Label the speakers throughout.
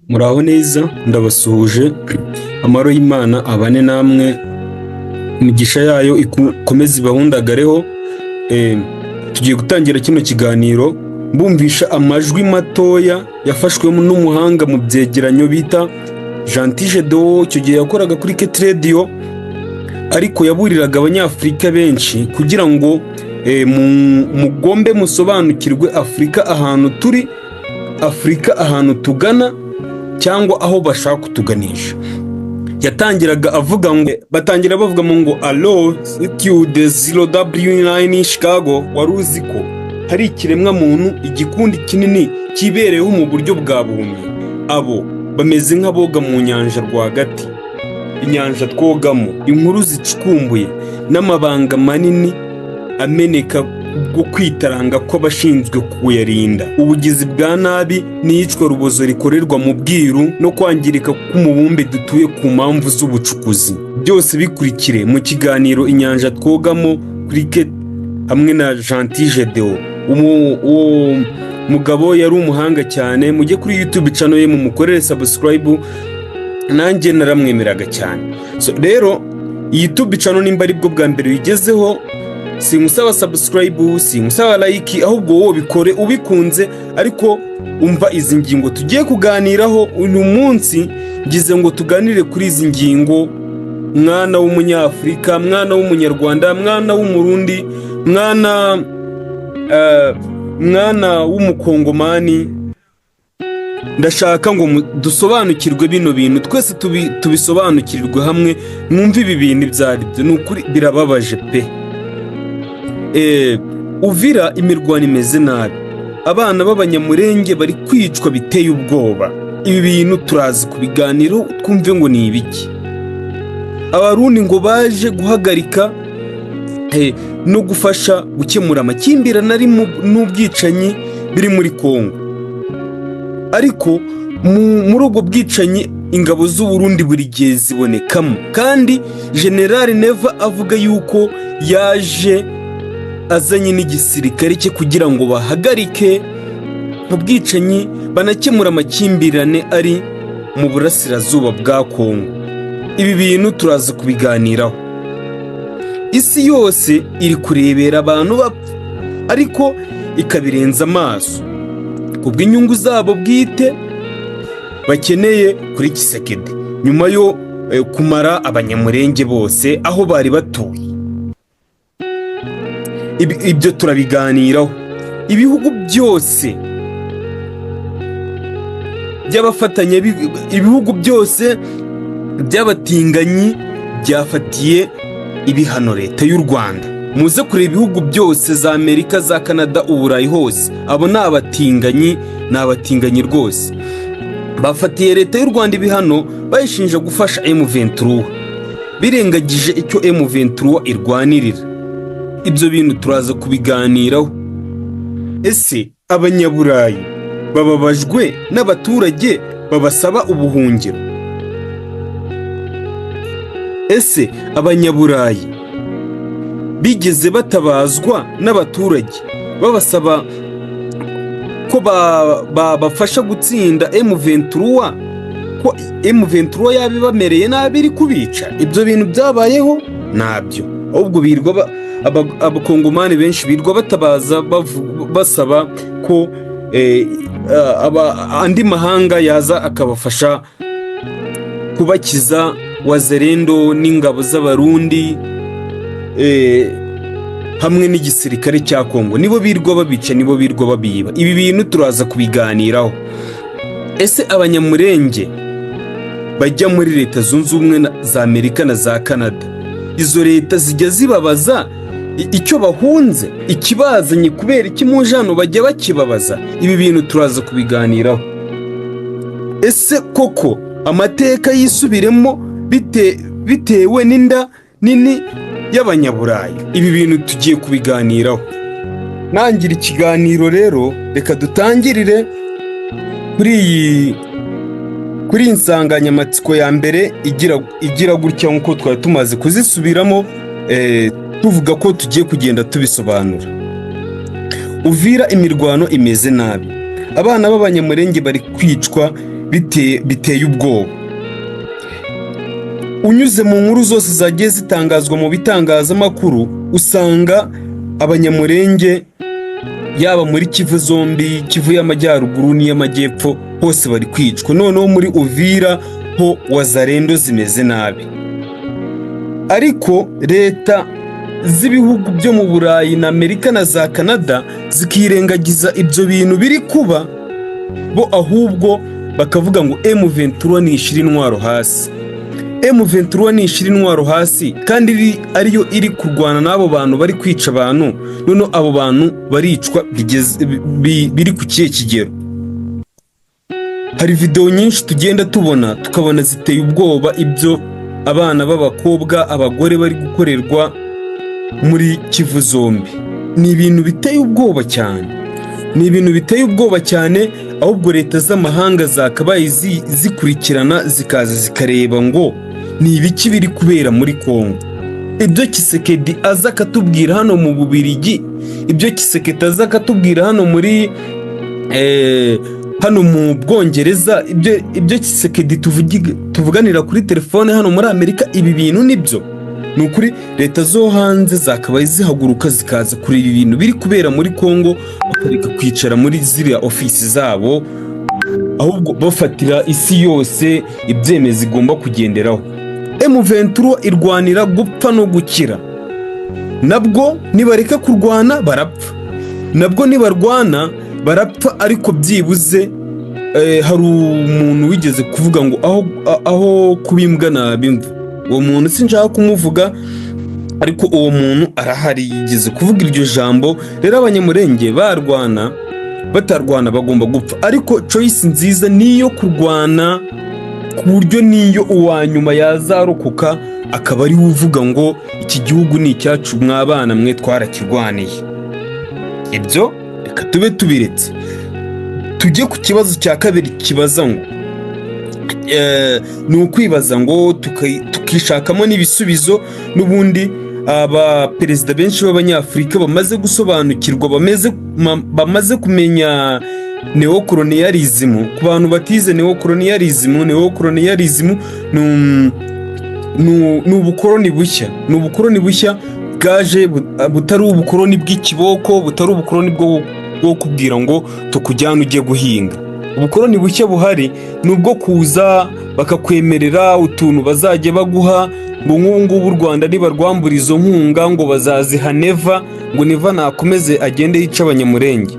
Speaker 1: Muraho neza, ndabasuhuje, amahoro y'Imana abane namwe, imigisha yayo ikomeze ibahundagareho. Tugiye gutangira kino kiganiro mbumvisha amajwi matoya yafashwe n'umuhanga mu byegeranyo bita Gentil Gedeon. Icyo gihe yakoraga kuri KT Radio, ariko yaburiraga Abanyafurika benshi kugira ngo mugombe musobanukirwe Afurika ahantu turi, Afurika ahantu tugana cyangwa aho bashaka kutuganisha. Yatangiraga avuga ngo, batangira bavuga ngo: "Allo, the 0W9 Chicago, wari uzi ko hari ikiremwa muntu, igikundi kinini kibereyeho mu buryo bwa buhumyi? Abo bameze nk'aboga mu nyanja rwagati, inyanja twogamo, inkuru zicukumbuye n'amabanga manini ameneka bwo kwitaranga kw'abashinzwe kuyarinda, ubugizi bwa nabi n'iyicwa rubozo rikorerwa mu bwiru no kwangirika k'umubumbe dutuye ku mpamvu z'ubucukuzi. Byose bikurikire mu kiganiro Inyanja Twogamo kuri KT hamwe na Gentil Gedeon." Uwo mugabo yari umuhanga cyane. Mujye kuri YouTube channel ye mumukorere subscribe, nanjye naramwemeraga cyane. So rero iyi YouTube channel, nimba ari bwo bwa mbere uyigezeho, simusaba subscribe, simusaba like, ahubwo wowe bikore ubikunze. Ariko umva izi ngingo tugiye kuganiraho uyu munsi. Ngize ngo tuganire kuri izi ngingo, mwana w'Umunyafurika, mwana w'Umunyarwanda, mwana w'Umurundi, mwana w'Umukongomani. Ndashaka ngo dusobanukirwe bino bintu twese, tubisobanukirwe hamwe. Mwumve ibi bintu ibyo ari byo, ni ukuri birababaje pe. Uvira imirwano imeze nabi, abana b'Abanyamurenge bari kwicwa biteye ubwoba. Ibi bintu turazi kubiganiraho, twumve ngo ni ibiki. Abarundi ngo baje guhagarika no gufasha gukemura amakimbirane ari n'ubwicanyi biri muri Kongo, ariko muri ubwo bwicanyi ingabo z'u Burundi buri gihe zibonekamo, kandi General Neva avuga yuko yaje azanye n'igisirikare cye kugira ngo bahagarike ubwicanyi, banakemura amakimbirane ari mu burasirazuba bwa Kongo. Ibi bintu turaza kubiganiraho. Isi yose iri kurebera abantu bapfa, ariko ikabirenza amaso kubw'inyungu zabo bwite bakeneye kuri Tshisekedi, nyuma yo kumara Abanyamurenge bose aho bari batuye. Ibyo turabiganiraho. Ibihugu byose by'abafatanya, ibihugu byose by'abatinganyi byafatiye ibihano leta y'u Rwanda. Muze kureba ibihugu byose, za Amerika, za Canada, Uburayi hose, abo ni abatinganyi, ni abatinganyi rwose. Bafatiye leta y'u Rwanda ibihano bayishinja gufasha M23, birengagije icyo M23 irwanirira. Ibyo bintu turaza kubiganiraho. Ese Abanyaburayi bababajwe n'abaturage babasaba ubuhungiro? Ese Abanyaburayi bigeze batabazwa n'abaturage babasaba ko babafasha gutsinda M23, ko M23 yaba ibamereye nabi, iri kubica? Ibyo bintu byabayeho? Ntabyo. Ahubwo birirwa Abakongomani benshi birirwa batabaza, basaba ko andi mahanga yaza akabafasha kubakiza Wazalendo n'ingabo z'Abarundi hamwe n'igisirikare cya Kongo. Nibo birirwa babica, nibo birirwa babiba. Ibi bintu turaza kubiganiraho. Ese Abanyamurenge bajya muri Leta Zunze Ubumwe za Amerika na za Canada, izo leta zijya zibabaza icyo bahunze, ikibazanye, kubera iki mu jano bajya bakibabaza? Ibi bintu turaza kubiganiraho. Ese koko amateka yisubiremo bitewe n'inda nini y'Abanyaburayi? Ibi bintu tugiye kubiganiraho. Nangira ikiganiro rero, reka dutangirire kuri iyi nsanganyamatsiko ya mbere igira gutya, nk'uko twari tumaze kuzisubiramo, tuvuga ko tugiye kugenda tubisobanura. Uvira imirwano imeze nabi, abana b'Abanyamurenge bari kwicwa. biteye ubwoba. Unyuze mu nkuru zose zagiye zitangazwa mu bitangazamakuru, usanga Abanyamurenge, yaba muri Kivu zombi, Kivu y'Amajyaruguru n'iy'Amajyepfo, hose bari kwicwa. Noneho muri Uvira ho Wazalendo zimeze nabi, ariko leta z'ibihugu byo mu Burayi na Amerika na za Canada zikirengagiza ibyo bintu biri kuba bo, ahubwo bakavuga ngo M23 nishira intwaro hasi, M23 nishira intwaro hasi, kandi ariyo iri kurwana n'abo bantu bari kwica abantu. Noneho abo bantu baricwa biri ku kihe kigero? Hari videwo nyinshi tugenda tubona, tukabona ziteye ubwoba, ibyo abana b'abakobwa, abagore bari gukorerwa muri Kivu zombi. Ni ibintu biteye ubwoba cyane, ni ibintu biteye ubwoba cyane. Ahubwo leta z'amahanga zakabaye zikurikirana, zikaza zikareba ngo ni ibiki biri kubera muri Kongo. Ibyo Tshisekedi aza akatubwira hano mu Bubirigi, ibyo Tshisekedi aza akatubwira hano muri hano mu Bwongereza, ibyo Tshisekedi tuvuganira kuri telefone hano muri Amerika, ibi bintu nibyo? Ni ukuri leta zo hanze zakabaye zihaguruka, zikaza kureba ibintu biri kubera muri Kongo, bakareka kwicara muri ziriya ofisi zabo, ahubwo bafatira isi yose ibyemezo igomba kugenderaho. M23 irwanira gupfa no gukira. Nabwo nibareka kurwana barapfa, nabwo nibarwana barapfa, ariko byibuze hari umuntu wigeze kuvuga ngo aho kuba imbwa naba imva. Uwo muntu sinshaka kumuvuga, ariko uwo muntu arahari, yigeze kuvuga iryo jambo. Rero Abanyamurenge barwana batarwana bagomba gupfa, ariko choice nziza niyo kurwana, ku buryo niyo uwa nyuma yazarokoka akaba ariwe uvuga ngo iki gihugu ni icyacu, mwabana mwe, twarakirwaniye. Ibyo reka tube tubiretse, tujye ku kibazo cya kabiri kibaza ngo ni ukwibaza ngo tukishakamo n'ibisubizo. N'ubundi abaperezida benshi b'Abanyafurika bamaze gusobanukirwa, bamaze kumenya neocolonialism. Ku bantu batize neocolonialism, neocolonialism ni ubukoroni bushya, ni ubukoroni bushya bwaje butari ubukoroni bw'ikiboko, butari ubukoroni bwo kubwira ngo tukujyane ujye guhinga. Ubukoroni bushya buhari ni ubwo kuza bakakwemerera utuntu bazajya baguha, ngo nk'ubu ngubu u Rwanda nibarwambura izo nkunga ngo bazaziha Neva, ngo Neva nakomeze agende yica Abanyamurenge.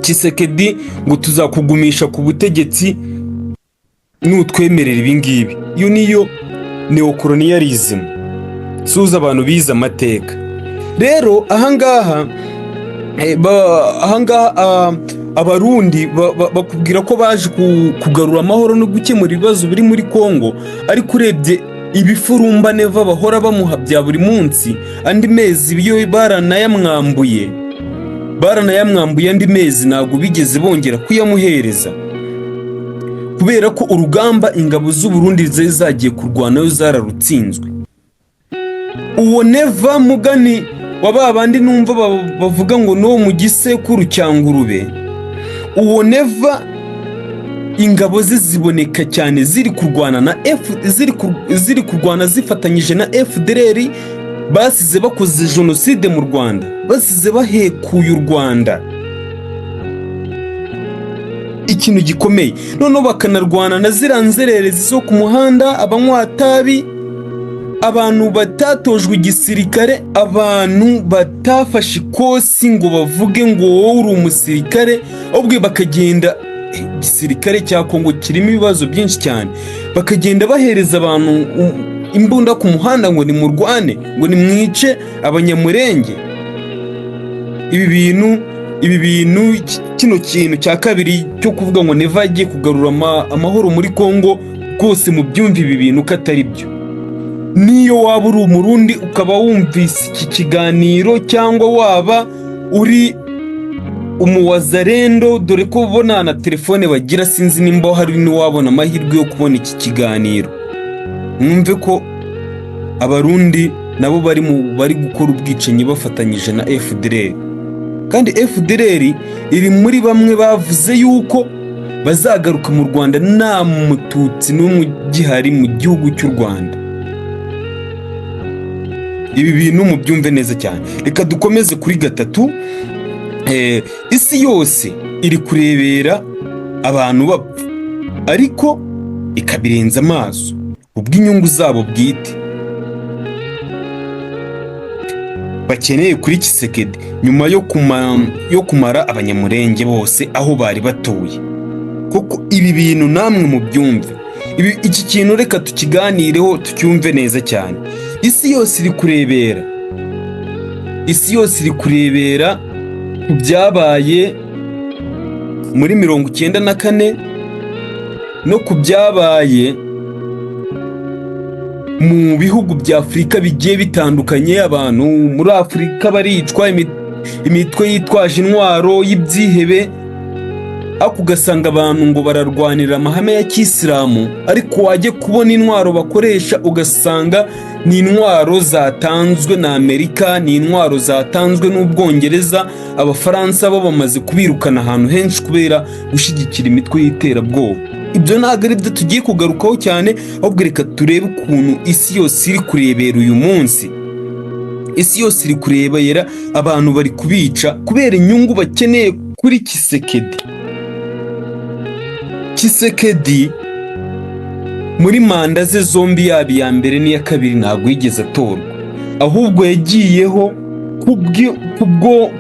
Speaker 1: Tshisekedi ngo tuzakugumisha ku butegetsi nutwemerera ibi ngibi. Iyo niyo neocolonialism. Suza abantu bize amateka. Rero ahangaha ahangaha Abarundi bakubwira ko baje kugarura amahoro no gukemura ibibazo biri muri Kongo, ariko urebye ibifurumba Neva bahora bamuha bya buri munsi, andi mezi yo baranayamwambuye, baranayamwambuye, andi mezi ntabwo bigeze bongera kuyamuhereza, kubera ko urugamba ingabo z'u Burundi zari zagiye kurwanayo zararutsinzwe. Uwo Neva, mugani wa ba bandi numva bavuga ngo n'uwo mu gisekuru cya ngurube, uwo Neva ingabo ze ziboneka cyane ziri kurwana na F ziri kurwana zifatanyije na FDLR basize bakoze jenoside mu Rwanda, basize bahekuye u Rwanda, ikintu gikomeye. Noneho bakanarwana na ziriya nzererezi zo ku muhanda, abanywa tabi, abantu batatojwe igisirikare, abantu batafashe ikosi ngo bavuge ngo wowe uri umusirikare, ahubwo bakagenda, igisirikare cya Kongo kirimo ibibazo byinshi cyane, bakagenda bahereza abantu imbunda ku muhanda ngo nimurwane, ngo nimwice Abanyamurenge. Ibi bintu, kino kintu cya kabiri cyo kuvuga ngo Neva agiye kugarura amahoro muri Kongo, rwose mubyumve ibi bintu ko atari byo. Niyo waba uri Umurundi ukaba wumvise iki kiganiro, cyangwa waba uri umuwazarendo, dore ko ubona na telefone bagira, sinzi nimba hari n'uwabona amahirwe yo kubona iki kiganiro, mwumve ko Abarundi nabo bari mu bari gukora ubwicanyi bafatanyije na FDLR, kandi FDLR iri muri bamwe bavuze yuko Bazagaruka mu Rwanda nta Mututsi n'umwe ugihari mu gihugu cy'u Rwanda. Ibi bintu mubyumve neza cyane. Reka dukomeze kuri gatatu. Isi yose iri kurebera abantu bapfa, ariko ikabirenza amaso ubw'inyungu zabo bwite bakeneye kuri Tshisekedi nyuma yo kumara Abanyamurenge bose aho bari batuye. Kuko ibi bintu namwe mubyumve, iki kintu reka tukiganireho, tucyumve neza cyane. Isi yose iri kurebera, isi yose iri kurebera ku byabaye muri 94 no ku byabaye mu bihugu bya Afurika bigiye bitandukanye. Abantu muri Afurika baricwa, imitwe yitwaje intwaro y'ibyihebe, ariko ugasanga abantu ngo bararwanira amahame ya kisilamu, ariko wajya kubona intwaro bakoresha ugasanga ni intwaro zatanzwe na Amerika, ni intwaro zatanzwe n'Ubwongereza. Abafaransa bo bamaze kubirukana ahantu henshi kubera gushyigikira imitwe y'iterabwoba. Ibyo ntabwo ari byo tugiye kugarukaho cyane, ahubwo reka turebe ukuntu isi yose iri kurebera uyu munsi. Isi yose iri kurebera, abantu bari kubica kubera inyungu bakeneye kuri Tshisekedi. Tshisekedi muri manda ze zombi, yaba iya mbere n'iya kabiri, ntabwo yigeze atorwa, ahubwo yagiyeho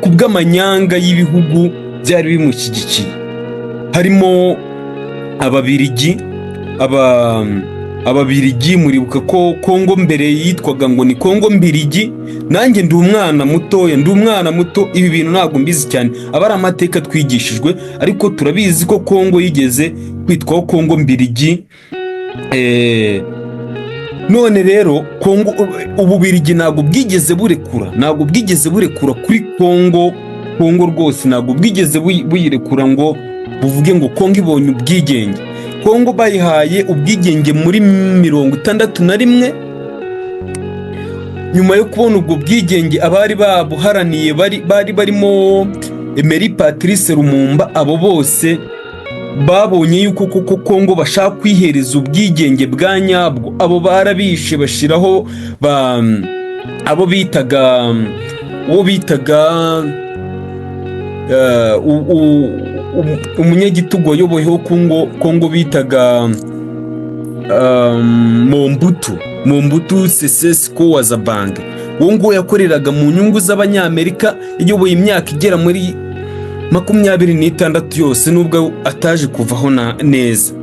Speaker 1: kubw'amanyanga y'ibihugu byari bimushyigikiye, harimo Ababirigi. Ababirigi, muribuka ko Kongo mbere yitwaga ngo ni Kongo Mbirigi. Nanjye ndi umwana mutoya, ndi umwana muto, ibi bintu ntabwo mbizi cyane, aba ari amateka twigishijwe, ariko turabizi ko Kongo yigeze kwitwaho Kongo Mbirigi. None rero Kongo, Ububirigi ntabwo bwigeze burekura, ntabwo bwigeze burekura kuri Kongo. Kongo rwose ntabwo bwigeze buyirekura ngo buvuge ngo Kongo ibonye ubwigenge. Kongo bayihaye ubwigenge muri 61. Nyuma yo kubona ubwo bwigenge, abari babuharaniye bari barimo Emery Patrice Lumumba, abo bose babonye yuko koko Kongo bashaka kwihereza ubwigenge bwa nyabwo, abo barabishe, bashyiraho abo bitaga, uwo bitaga umunyagitugu wayoboyeho Kongo bitaga Mobutu Sese Seko wa Zabange. Uwo nguwo yakoreraga mu nyungu z'Abanyamerika, yayoboye imyaka igera muri 26 yose, nubwo ataje kuvaho neza.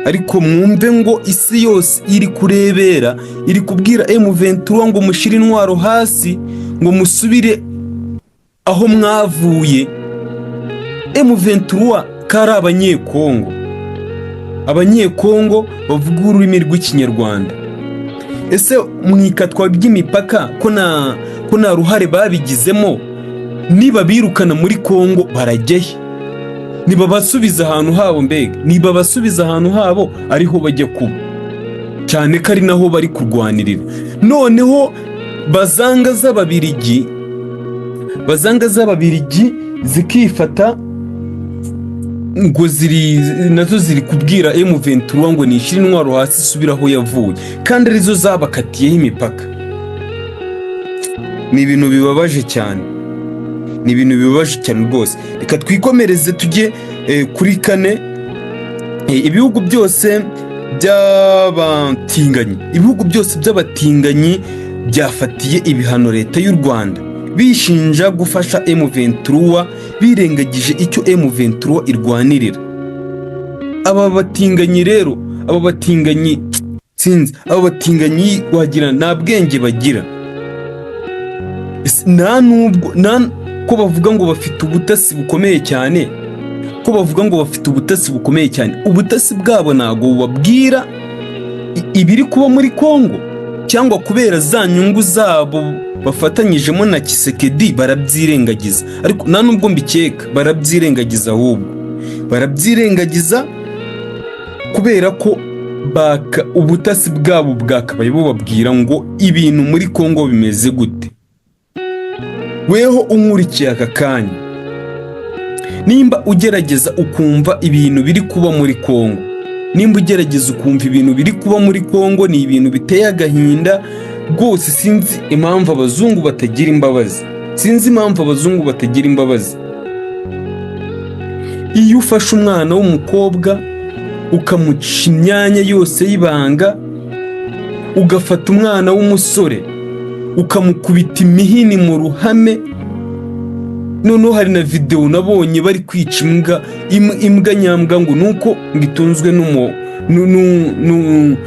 Speaker 1: Ariko mwumve ngo isi yose iri kurebera, iri kubwira M23 ngo mushyire intwaro hasi, ngo musubire aho mwavuye. M23 kari Abanyekongo, Abanyekongo bavuga ururimi rw'Ikinyarwanda. Ese mu ikatwa ry'imipaka ko nta ruhare babigizemo, niba birukana muri Kongo barajya he? Nibabasubiza ahantu habo, mbega nibabasubiza ahantu habo ariho bajya kuba, cyane ko ari naho bari kurwanirira. Noneho bazanga z'Ababirigi, bazanga z'Ababirigi zikifata ngo ziri nazo ziri kubwira M23 ngo nishyire intwaro hasi isubire aho yavuye, kandi arizo zabakatiyeho imipaka. Ni ibintu bibabaje cyane, ni ibintu bibabaje cyane rwose. Reka twikomereze tujye kuri kane. Ibihugu byose by'abatinganyi, ibihugu byose by'abatinganyi byafatiye ibihano leta y'u Rwanda, bishinja gufasha M23 birengagije icyo M23 irwanirira. Aba batinganyi rero, aba batinganyi sinzi, aba batinganyi wagira nta bwenge bagira. Nta nubwo nta ko bavuga ngo bafite ubutasi bukomeye cyane, ko bavuga ngo bafite ubutasi bukomeye cyane, ubutasi bwabo ntabwo bubabwira ibiri kuba muri Kongo, cyangwa kubera za nyungu zabo bafatanyijemo na Tshisekedi barabyirengagiza. Ariko nta nubwo mbikeka, barabyirengagiza, ahubwo barabyirengagiza kubera ko baka ubutasi bwabo bwakabaye bubabwira ngo ibintu muri Kongo bimeze gute. Weho unkurikiye aka kanya, Nimba ugerageza ukumva ibintu biri kuba muri Kongo, nimba ugerageza ukumva ibintu biri kuba muri Kongo, ni ibintu biteye agahinda rwose. Sinzi impamvu abazungu batagira imbabazi, sinzi impamvu abazungu batagira imbabazi. Iyo ufashe umwana w'umukobwa ukamuca imyanya yose y'ibanga, ugafata umwana w'umusore ukamukubita imihini mu ruhame. Noneho hari na videwo nabonye bari kwica imbwa, imbwa nyambwa, ngo nuko ngo itunzwe n'umu nu- nu- nu-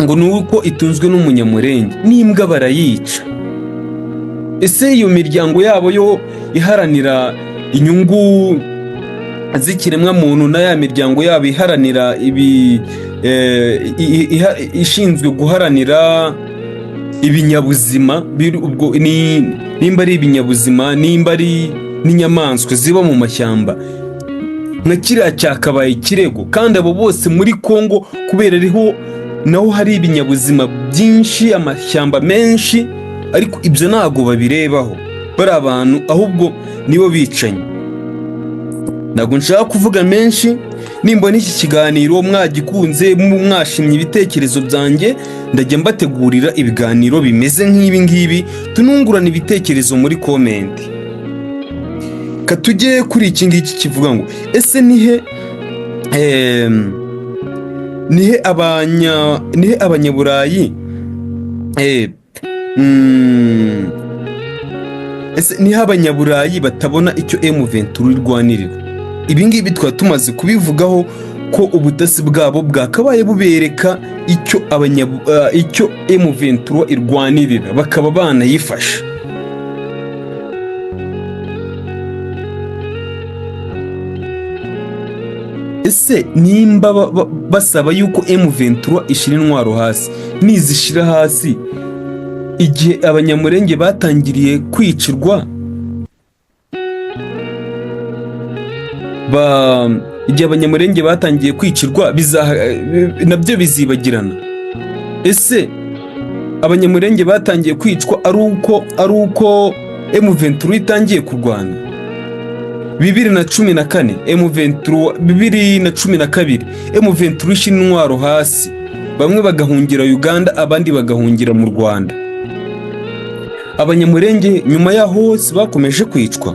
Speaker 1: ngo nuko itunzwe n'Umunyamurenge, n'imbwa barayica. Ese iyo miryango yabo yo iharanira inyungu z'ikiremwamuntu na ya miryango yabo iharanira ibi ishinzwe guharanira ibinyabuzima, ubwo nimba ari ibinyabuzima, nimba ari n'inyamaswa ziba mu mashyamba, nka kiriya cyakabaye ikirego. Kandi abo bose muri Kongo, kubera ariho naho hari ibinyabuzima byinshi, amashyamba menshi, ariko ibyo ntabwo babirebaho. Bari abantu ahubwo nibo bicanyi. Ntabwo nshaka kuvuga menshi. Nimbona iki kiganiro mwagikunze, mwashimye ibitekerezo byanjye, ndajya mbategurira ibiganiro bimeze nk'ibi ngibi, tunungurana ibitekerezo muri comment. Katujye kuri iki ngiki kivuga ngo: ese nihe Abanyaburayi, ese nihe Abanyaburayi batabona icyo M23 irwanirira? Ibi ngibi twaba tumaze kubivugaho ko ubutasi bwabo bwakabaye bubereka icyo M23 irwanirira, bakaba banayifasha. Ese nimba basaba yuko M23 ishyira intwaro hasi, nizishyira hasi, igihe Abanyamurenge batangiriye kwicirwa, igihe Abanyamurenge batangiye kwicirwa, nabyo bizibagirana? Ese Abanyamurenge batangiye kwicwa ari uko M23 itangiye kurwana? 2014 M23, 2012 M23 ishyira intwaro hasi, bamwe bagahungira Uganda, abandi bagahungira mu Rwanda. Abanyamurenge nyuma yaho hose bakomeje kwicwa.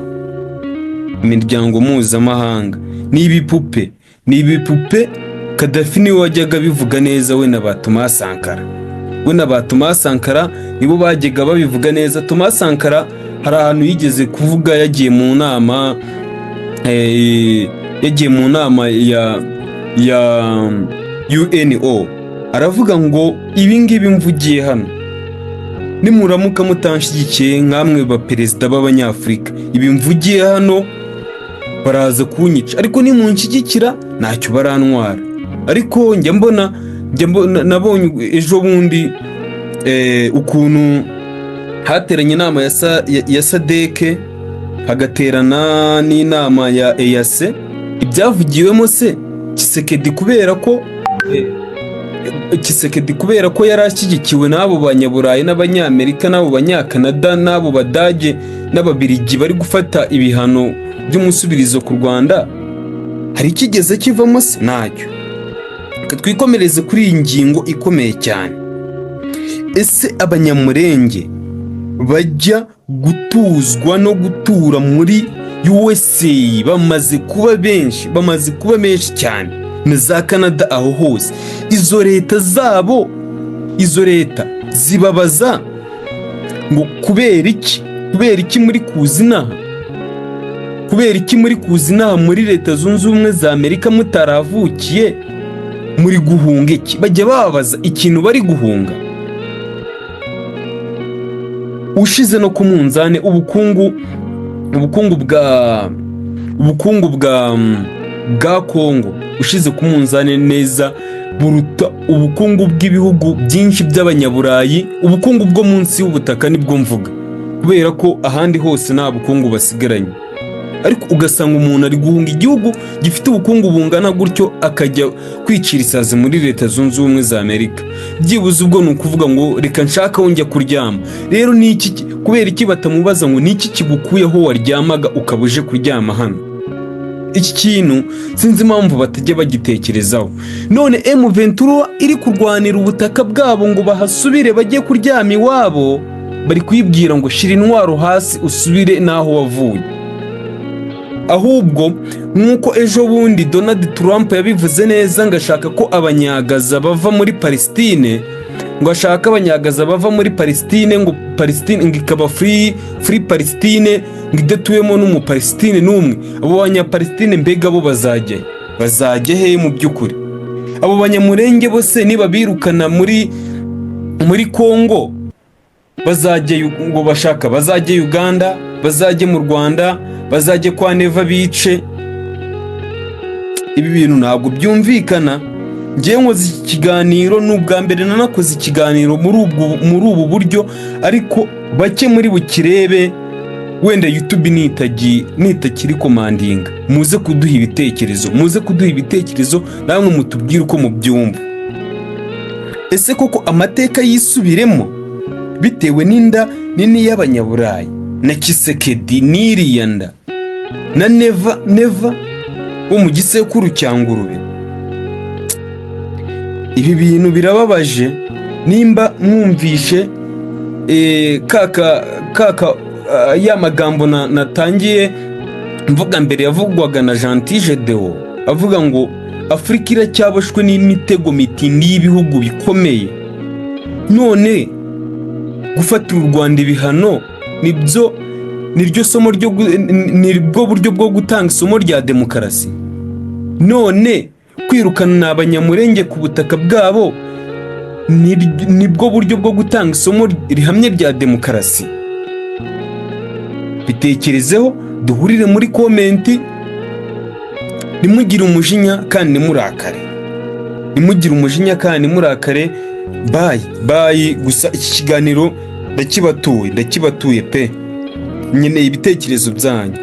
Speaker 1: Imiryango mpuzamahanga ni ibipupe, ni ibipupe. Kadafi niwe wajyaga abivuga neza, we na ba Thomas Sankara. We na ba Thomas Sankara nibo bajyaga babivuga neza. Thomas Sankara hari ahantu yigeze kuvuga, yagiye mu nama ya UNO, aravuga ngo: "Ibi ngibi mvugiye hano, nimuramuka mutanshyigikiye nk'amwe ba perezida b'Abanyafurika, ibi mvugiye hano baraza kunyica, ariko nimunshyigikira ntacyo barantwara." Ariko njya mbona nabonye ejo bundi ukuntu hateranye inama ya SADC, hagaterana n'inama ya EAC. Ibyavugiwemo se, Tshisekedi kubera ko yari ashyigikiwe n'abo Banyaburayi n'Abanyamerika n'abo Banyakanada n'abo Badage n'Ababirigi bari gufata ibihano by'umusubirizo ku Rwanda, hari ikigeze kivamo se? Ntacyo. Reka twikomereze kuri iyi ngingo ikomeye cyane. Ese Abanyamurenge bajya gutuzwa no gutura muri USA bamaze kuba benshi, bamaze kuba benshi cyane, na za Canada, aho hose, izo leta zabo, izo leta zibabaza ngo kubera iki? Kubera iki muri kuza inaha? Kubera iki muri kuza inaha muri Leta Zunze Ubumwe za Amerika mutaravukiye? Muri guhunga iki? Bajya bababaza ikintu bari guhunga? Ushize no ku munzani, ubukungu bwa Kongo ushize ku munzani neza buruta ubukungu bw'ibihugu byinshi by'Abanyaburayi. Ubukungu bwo munsi y'ubutaka nibwo mvuga, kubera ko ahandi hose nta bukungu basigaranye. Ariko ugasanga umuntu ari guhunga igihugu gifite ubukungu bungana gutyo, akajya kwicira isazi muri Leta Zunze Ubumwe za Amerika. Byibuze ubwo ni ukuvuga ngo reka nshake aho njya kuryama. Rero ni iki, kubera iki batamubaza ngo ni iki kigukuyeho waryamaga ukaba uje kuryama hano? Iki kintu sinzi impamvu batajya bagitekerezaho. None M23 iri kurwanira ubutaka bwabo ngo bahasubire, bajye kuryama iwabo, bari kuyibwira ngo shira intwaro hasi usubire n'aho wavuye. Ahubwo nk'uko ejo bundi Donald Trump yabivuze neza, ngo ashaka ko Abanyagaza bava muri Palestine, ngo ashaka Abanyagaza bava muri Palestine, ngo Palestine ngo ikaba free Palestine, ngo idatuwemo n'Umupalestine n'umwe. Abo Banyapalestine mbega bo bazajya he mu by'ukuri? Abo Banyamurenge bose niba birukana muri Kongo, bazajya ngo bashaka bazajye Uganda, bazajye mu Rwanda, bazajye kwa Neva bice. Ibi bintu ntabwo byumvikana. Ngewe nkoze iki kiganiro, ni ubwa mbere nanakoze ikiganiro muri ubu buryo, ariko bake muri bukirebe. Wenda YouTube nitakiri commandinga, muze kuduha ibitekerezo, muze kuduha ibitekerezo namwe, mutubwire uko mubyumva. Ese koko amateka yisubiremo bitewe n'inda nini y'Abanyaburayi na Tshisekedi n'iriya nda na Neva, Neva wo mu gisekuru cya ngurube? Ibi bintu birababaje. Nimba mwumvishe kaka ya magambo natangiye mvuga mbere, yavugwaga na Gentil Gedeon, avuga ngo Afurika iracyaboshwe n'imitego mitindi y'ibihugu bikomeye. None gufatira u Rwanda ibihano nibyo, niryo somo ryo nibwo buryo bwo gutanga isomo rya demokarasi? None kwirukana Abanyamurenge ku butaka bwabo nibwo buryo bwo gutanga isomo rihamye rya demokarasi? Bitekerezeho, duhurire muri comment. Ntimugire umujinya kandi ntimurakare, ntimugire umujinya kandi ntimurakare. Bye bye. Gusa iki kiganiro ndakibatuye, ndakibatuye pe. Nkeneye ibitekerezo byanyu.